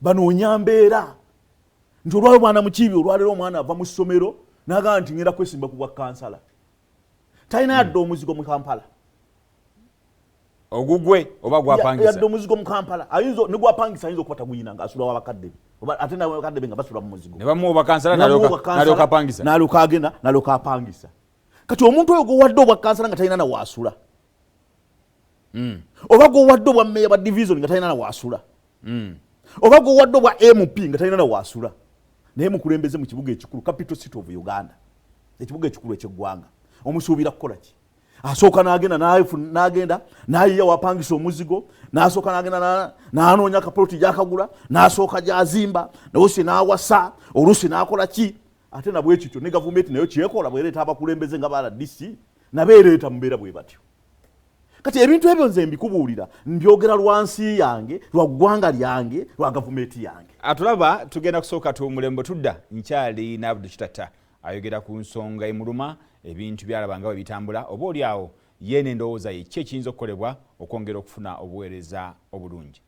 Banoonya mbeera nti olwalo mwana mukiibi, olwaleero omwana ava mu ssomero n'agamba nti ngenda kwesimba ku bwa kansala, talina yadde omuzigo mu Kampala. Ogugwe oba gwapangisa? Yadde omuzigo mu Kampala ayinza ne gwapangisa ayinza okuba taguyina, ng'asula wabakadde be, oba ate nabakadde be nga basula mu muzigo. Ne bamuwa obwakansala, n'alyoka apangisa. N'alyoka agenda n'alyoka apangisa. Kati omuntu oyo gwowadde obwa kansala nga talina nawaasula, oba gwowadde obwa meya bwa division nga talina nawaasula, oba gwowadde obwa MP nga talina nawaasula, naye mukulembeze mu kibuga ekikulu, capital city of Uganda, ekibuga ekikulu ekyeggwanga, omusuubira kukola ki? Asooka n'agenda n'agenda n'ayiya wapangisa omuzigo, n'asooka n'agenda n'anoonya akapoloti gyakagula, n'asooka gyazimba, oluusi n'awasa, oluusi n'akola ki. Ate nabwe kityo ne gavumenti nayo kyekola bwereeta abakulembeze nga ba RDC, nabeereeta mubeera bwe batyo. Kati ebintu ebyo nze mbikubuulira, mbyogera lwa nsi yange, lwa ggwanga lyange, lwa gavumenti yange. Atulaba, tugenda kusooka tuwummulemu. Tudda nkyali n'Abdu Kitatta, ayogera ku nsonga emuluma, ebintu byalaba nga bwe bitambula, oba oli awo ye n'endowooza ye ki ekiyinza okukolebwa okwongera okufuna obuweereza obulungi.